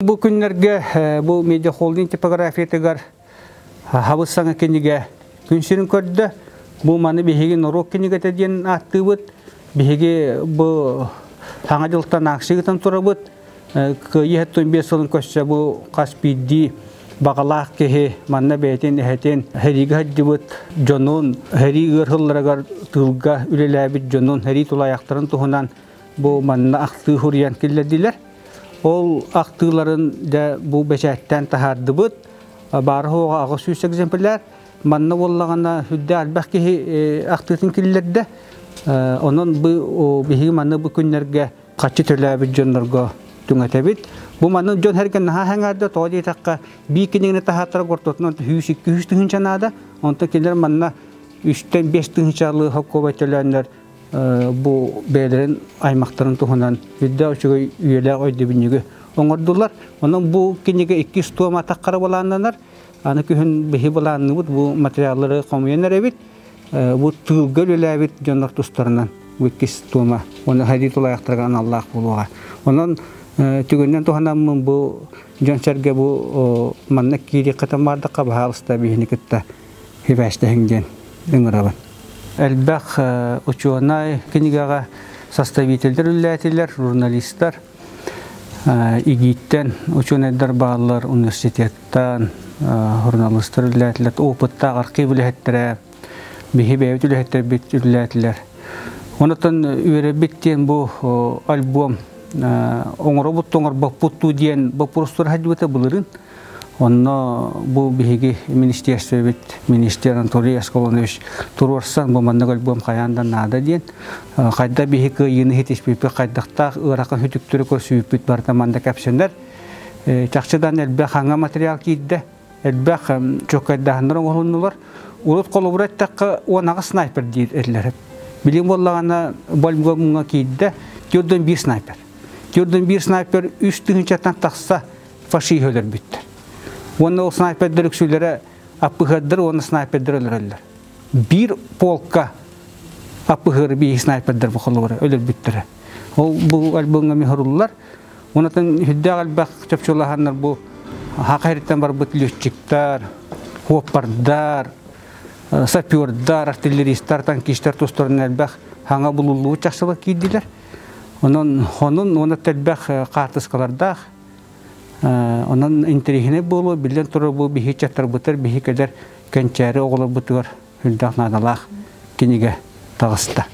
Бу күннэргэ бу медиахолдинг типографиятыгар хабыс саҥа кинигэ күн сирин көрдө. Бу маны биһиги норуот кинигэтэ диэн ааттыыбыт. Биһиги бу саҥа дьылтан ааксыйытан турабыт. Кыайыы 75 сылын көрсө бу хас биирдии баҕалаах киһи манна бэйэтин эһэтин сэриигэ сылдьыбыт дьонун, сэрии ыар сылларыгар тыылга үлэлээбит дьонун, сэрии тулаайахтарын туһунан бу манна ахтыы суруйан киллэрдилэр. Ол ахтыыларын дьэ бу бэчээттээн таһаардыбыт. Баара-суоҕа 800 экземпляр. Манна буоллаҕына сүрдээх элбэх киһи ахтыытын киллэрдэ. Онон бу биһиги манна бу күннэргэ хаччы төлөөбүт дьоннорго түҥэтэбит. Бу манна дьон сэргэ наһаа сэҥээрдэ, тоҕо диэтэххэ биир кинигэни таһааттара ортотунан 100-200 тыһыынча наада. Онтон кинилэр манна үстэн биэс тыһыынчалыы холкуобай төлөөннөр бу бэйэлэрин аймахтарын туһунан үрдээх үчүгэй үйэлээх өйдөбүнньүгү оҥордулар. Онон бу кинигэ иккис туом атаххара былааннанар. Аны күһүн биһи былаанныбыт бу материаллары хомуйан эрэбит. Бу тыылга үлэлээбит дьоннор тустарынан бу иккис туома уонна сэрии тулаайахтарга аналлаах буолуоҕа. Онон түгэнинэн туһанаммын бу дьон-сэргэ бу манна киириэххэ баардахха баһаалыста биһини кытта сибээстэһиҥ диэн ыҥырабын. Элбэх учуонай кинигэҕэ составителлэр үлэлээтилэр, журналистар, ИГИттэн учуонайдар бааллар, университеттан журналистар үлэлээтилэр, опыттаах архив үлэһиттэрэ, биһи бэйэбит үлэһиттэрбит үлэлээтилэр. Онтон үөрэбит диэн бу альбом оҥоробут оҥорбоппут дуу диэн боппуруостар сылдьыбыта былырыын. Онно бу биһиги министерствебит, министр Анатолий Аскалонович туруорсан бу маннык альбом хайаан да наада диэн, хайда биһи кыайыыны ситиспиппит, хайдахтаах ыарахан сүтүктэри көрсүбүппүт барыта манна кэпсэнэр. Чахчыдан элбэх хаҥа материал киирдэ, элбэх чөккайдааһыннар оҥоһулуннулар. Урут холобура эттэххэ, 18 снайпер диир этилэр. Билигин буоллаҕына бу альбомҥа киирдэ 41 снайпер. 41 снайпер үс тыһыынчаттан тахса фашиһы өлөрбүттэр. Уонна ол снайпердар үксүлэрэ аппыһыардар уонна снайпердар өлөрөллөр. Биир полка аппыһыары биир снайпердар бохоллоро өлөрбүттэрэ. Ол бу альбомҥа михоруллар. Онотон үрдээх элбэх чопчулаһаннар бу хаха барбыт летчиктар, хуоппардар, сапердар, артиллеристар, танкистар тустарынан элбэх хаҥа булуллубут чахсылар киирдилэр. Онон хонун уонна элбэх хаартыскалардаах Онон интэриэһинэй буолуо, биллэн турар бу биһи чаттарбытар, биһи кэлэр кэнчээри оҕолорбутугар элбэх наадалаах кинигэ таҕыста.